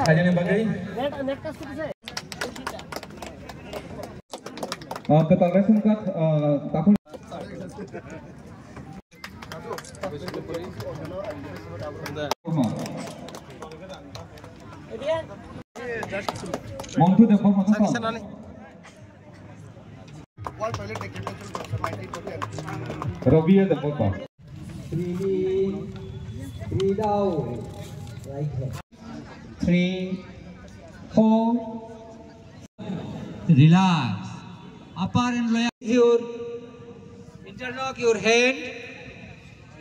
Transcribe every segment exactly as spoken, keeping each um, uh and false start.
Khainani bagwi. Ah, kwtal ration card, ah, takhuk. Montu Debbarma. Robiya Debbarma. Three, three down. Right hand. Three, four. Relax. Upper and lower. Your interlock your hand.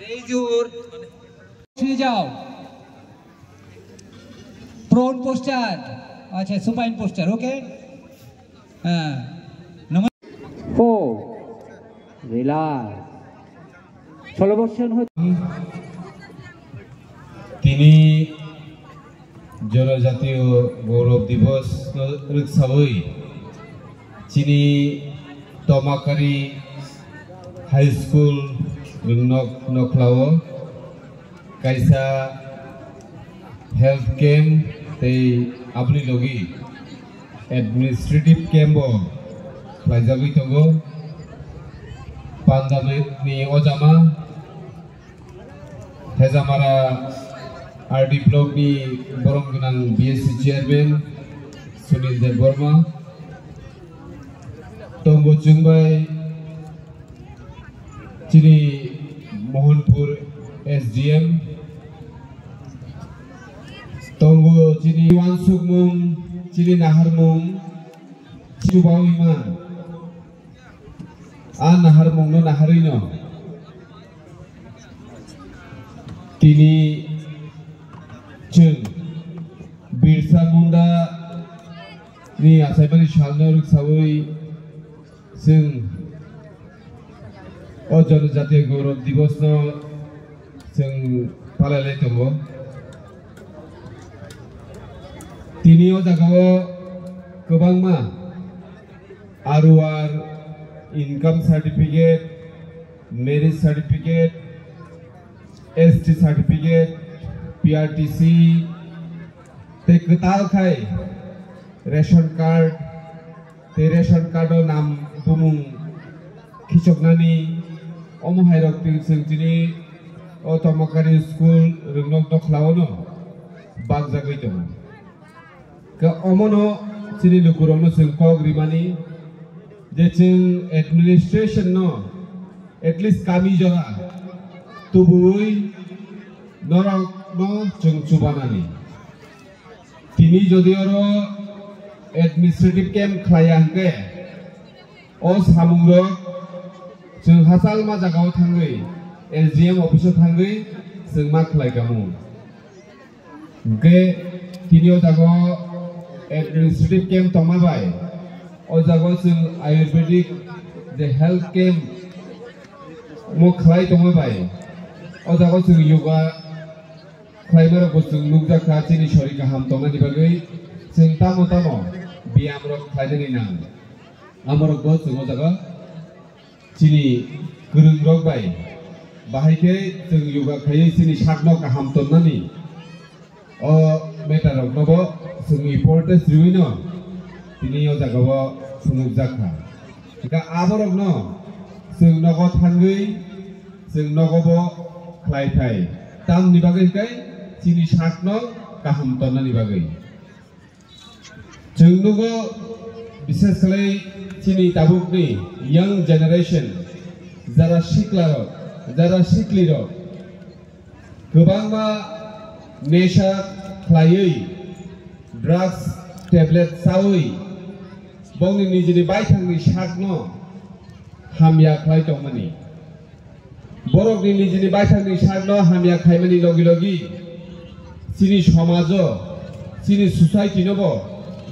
Raise your. Sit down. Prone posture. Acha, supine posture. Okay. হ্যাঁ, নম-, Four. Relax. Celebration হচ্ছে। Tini Jonojatiyo Gaurav Divos no rwksawi chini Tomakari High School Rwngnok Nokhlao kaisa health camp tei aboni logi administrative camp bo khlaijagwi tongo. Pandamni ojama Hejamara R D block ni borom gwnang B S C chairman Sunil Debbarma, tongo chwngbai chini Mohanpur S D M, tongo chini uansukmung, chini naharmung, chubawi man. A naharmungno naharwino tini chwng Birsa Munda ni achaimani salno rwksawi chwng o Jonojatiya Gaurav Divos no chwng palailai tongo. Tini o jagao kwbangma R O R income certificate, marriage certificate, S T certificate, P R T C, tei kwtal khai ration card, tei ration card o nam bumung khichoknani omo hai rok twi chwng tini o Tomakari school Rwngnok Nokhlao no bakjagwi tongo. Khe omono chini lukurokno chwng kok rimani je chwng administration no at least kami jora tubui norokno chwng chubanani. Tini jodi oro administrative camp khlaiya hwnkhe, o samungrok chwng hachal ma jagao thangwi, S D M office o thangwi chwng ma khlai kamo. Hwnkhe tini o jaga o administrative camp tongma bai, o jaga o chwng ayurvedic je health camp mo khlai tongma bai, o jaga o chwng yoga khlaima rok bo chwng nukjak kha, chini sori kaham tongnani bagwi chwng tamo tamo biyam rok khlainani nang. Amorok bo chwng o jaga chini kwrwng rok bai bahai khe chwng yoga khaiwi chini sakno kaham tonnani o matter rokno bo chwng importance riwi no tini o jaga o phunukjak kha. Hwnkhe aborok no chwng nogo thangwi chwng nogo bo khlai thai, tamni bagwi hwnkhe chini sakno kaham tonnani bagwi. Chwng nugo, bises khlai chini tabukni young generation, jara sikla rok, jara sikli rok, kwbangma nesha khlaiwi, drugs tablet chawi, bongni nijini baithangni sakno hamya khlai tongmani. Borokni nijini baithangni sakno hamya khaimani logi logi chini somajo, chini society no bo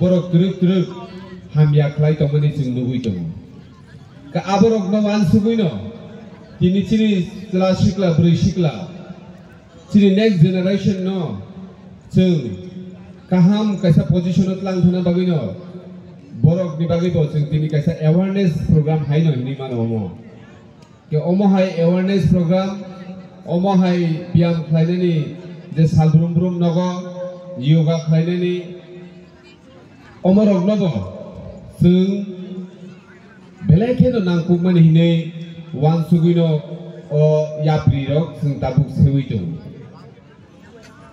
borok twrwk twrwk hamya khlai tongmani chwng nugwi tongo. Ka aborokno uansugwino tini chini chwla sikla, bwrwi sikla, chini next generation no chwng kaham kaisa position o twlang thangna bagwino borok Ni bagwi bo chwng tini kaisa awareness program haino hinwi mano omo. Ke omo hai awareness program, omo hai biyam khlainani je sal brum brum nogo, yoga khlainani, omorokno bo chwng belai kheno nangkukmani hinwi uansugwino o yaprirok chwng tabuk sewi tongo.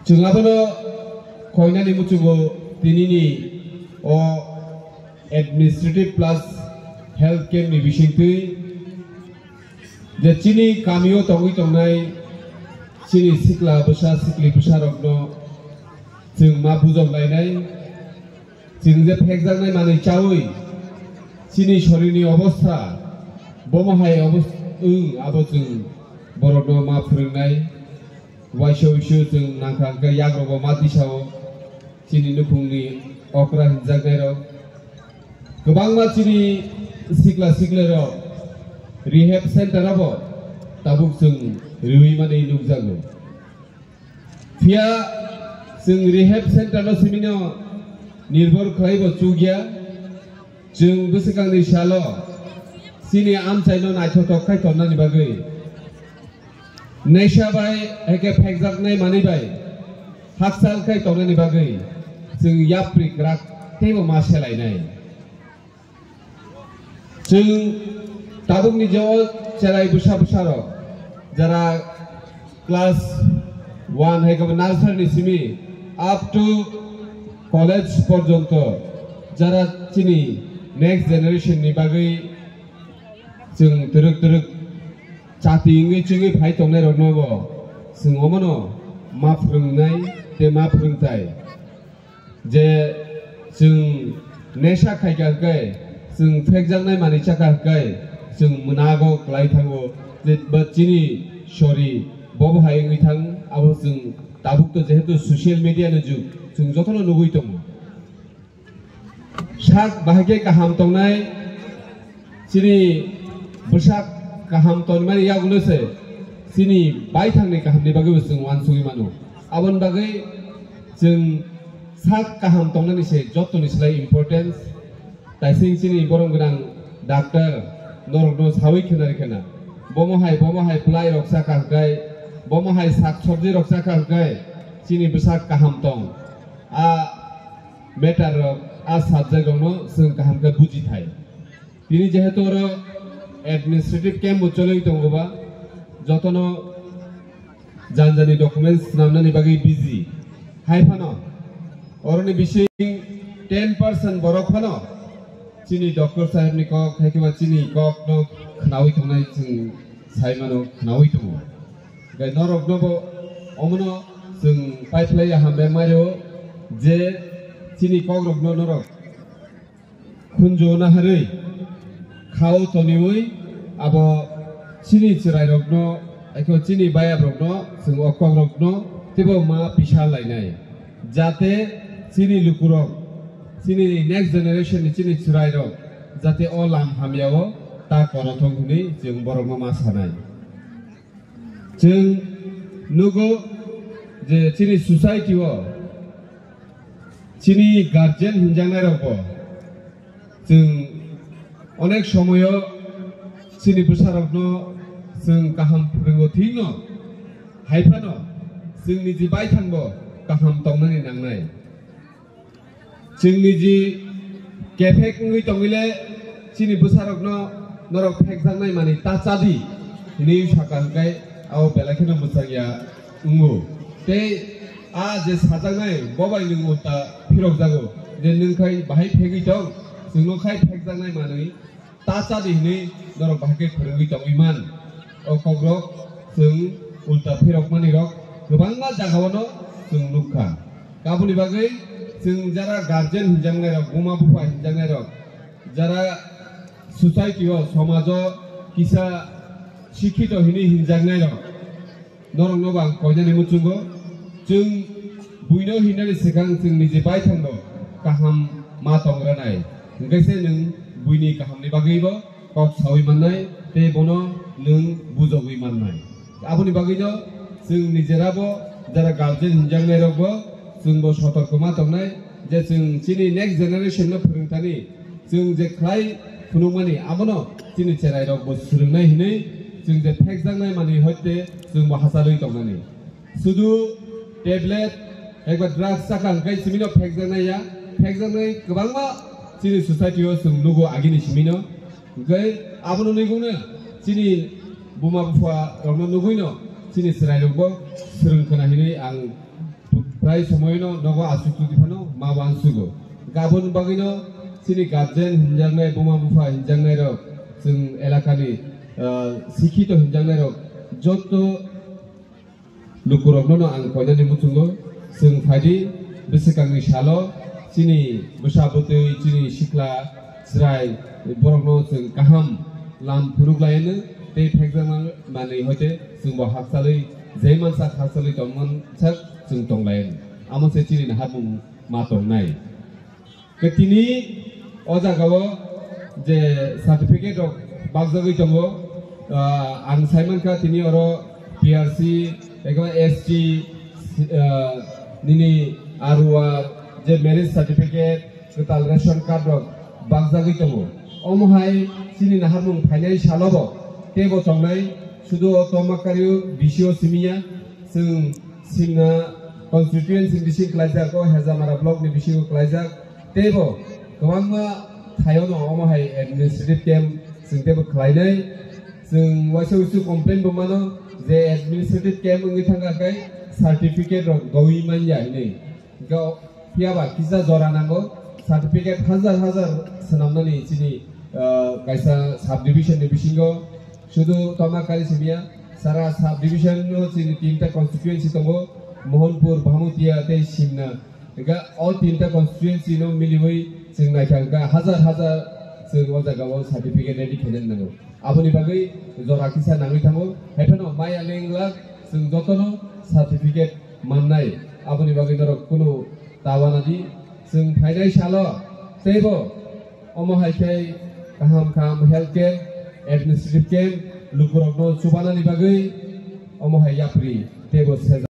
Chwng abono koinani muchungo tinini o administrative plus health camp ni bisingtwi je chini kamio tongwi tongnai chini sikla bwsa sikli bwsarokno chwng ma bujok lainai, chwng je phekjaknai manwi chawi chini sorirni obostha bomo hai obos-, wng abo chwng borokno ma phwrwngnai. Waisa uisu chwng nangkha hwnkhe yagrogo ma tisao chini nukhungni okra hinjaknairok. Kwbangma chini sikla siklairok rehab center-o bo tabuk chwng riwi mani nukjago. Phiya chwng rehab center-o simino nirbhor khlaibo chukya. Chwng bwswkangni salo chini amchaino naithothok khai tonnani bagwi, nesha bai haikhe phekjaknai manwi bai hakchal khai tongnani bagwi chwng yapri kwrak teibo ma selainai. Chwng tabukni je o cherai bwsa bwsarok jara class one hai khe bo nursery ni simi up to college porjonto jara chini next generation ni bagwi chwng twrwk twrwk chati wngwi chwngwi phai tongnairokno bo chwng omono ma phwrwngnai tei ma phwrwngthai. Je chwng nesha khaikha hwnkhe, chwng phekjaknai manwi chakha hwnkhe, chwng mwnago kwlai thango, je ba chini sori bobo hai wngwi thang, abo chwng tabuk to jehetu social media ni jug, chwng jotono nugwi tongo. Sak bahai khe kaham tongnai, chini bwsak kaham tonmani yagulo se chini baithangni kahamni bagwi bo chwng uansugwi mano. Aboni bagwi chwng sak kaham tongnani se jottoni slai importance. Taising chini borom gwnang doctor norokno sawi khwnari khwna. Bomo hai, bomo hai bwlai rok chakha hwnkhe, bomo hai sak sobji rok chakha hwnkhe chini bwsak kaham tong. A matter rok, a subject rokno chwng kaham khe buji thai. Tini jehetu oro administrative camp bo choli tongo ba, jotono jani jani documents swnamnani bagwi busy. Hai phano oroni bising ten percent borok phano chini doctor saheb ni kok, hai khe ba chini kok no khnawi tongnai chwng sai mano, khnawi tongo. Gai norok no bo omono chwng paiphlai ya hambai mario je chini kok rok no norok khunju naharwi khao toniwi abo chini chwrairokno, ekho chini bayabrokno, chwng o kokrokno teibo ma pisa lainai, jate chini lukurok, chini next generation ni chini chwrairok jate o lam hamyao ta kono thung hwnwi chwng borokno ma sanai. Chwng nugo je chini society o chini guardian hinjaknairokbo chwng onek somoyo chini bwsarokno chwng kaham phwrwngo thikno, hai phano chwng niji baithangbo kaham tongnani nangnai. Chwng niji kephek wngwi tongwile chini bwsarokno norok phekjaknai manwi ta chadi hinwi saka hwnkhe abo belai kheno mwchangya wngo. Tei a je sajaknai bo bai nwng ulta phirokjago je nwng khai bahai phegwi tong, chwngno khai phekjaknai manwi ta chadi hinwi norok bahai khe phwrwngwi tongwi man. O kokrok chwng ulta phirokmani rok kwbangma jagao no chwng nukha. Aboni bagwi chwng jara guardian hinjaknai rok, buma bupha hinjaknai rok, jara society o, somajo kisa sikhito hinwi hinjaknai rok, norokno bo ang koinani muchungo. Chwng buino hinani swkang chwng niji baithangno kaham ma tongranai, hwnkhe se nwng buini kahamni bagwibo kok saui mannai tei bono nwng bujogwi mannai. Aboni bagwino chwng nijerabo jara guardian hinjaknairokbo chwngbo sotorko ma tongnai je chwng chini next generation no phwrwngthani Chwng je khlai phunukmani, abono chini cherairokbo swrwngnai hinwi chwng je phekjaknai manwi hoite chwngbo hachalwi tongnani. Sudu tablet eba drugs chakha hwnkhe simino phekjaknai ya, phekjaknai kwbangma chini society-o chwng nugo agini simino. Hwnkhe abono nigwino chini buma bupha rokno nugwino chini cherairokbo swrwng khna hinwi ang prai somoino nogo aswk twi phano ma uansugo. Gabon bagwino chini guardian hinjaknai, buma bupha hinjaknairok, chwng elakani, ah, sikhito hinjaknairok, jotto lukurokno ang koinani muchungo, chwng phaidi bwswkangni salo chini bwsa bwtwi, chini sikla chwrai borokno chwng kaham lam phunuk laiano tei phekjakma manwi hoite chwngbo hakchalwi, jaimansa hakchalwi tongmansak chwng tonglaino. Amo se chini naharmung ma tongnai. Ke tini o jagao je certificate rok bakjagwi tongo, ah, ang saimankha tini oro P R C, ekma S T, ah, nini R O R, je marriage certificate, kwtal ration card rok bakjagwi tongo. Omo hai chini naharmung phainai salobo teibo tongnai, sudu o Tomakari o B C O simiya, chwng Simna constituency bising klaijak, o Hejamara block ni bisingo klaijak, teibo kwbangma thaiono omo hai administrative camp chwng teibo khlainai. Chwng waisa waisa complain bo mano je administrative camp wngwi thangkha khe certificate rok dowi manya hinwi. Hwnkhe o phiyaba kisa jora nango, certificate hajar hajar swnamnani chini, ah, kaisa subdivision ni bisingo. Sudu Tomakari simiya, sara subdivision no chini tinta constituency tongo, Mohanpur, Bhamutia tei Simna. Hwnkhe o tinta constituency no miliwi chwng naikha hwnkha hajar hajar chwng o jagao certificate ready khainani nango. Aboni bagwi jora kisa nangwi thango, haiphano maya lenglak chwng jotono certificate mannai. Aboni bagwi norok kunu ta uanadi, chwng phainai salo teibo omo hai khe kaham kaham health camp, administrative camp, lukurokno chubanani bagwi omo hai yapri teibo sejak.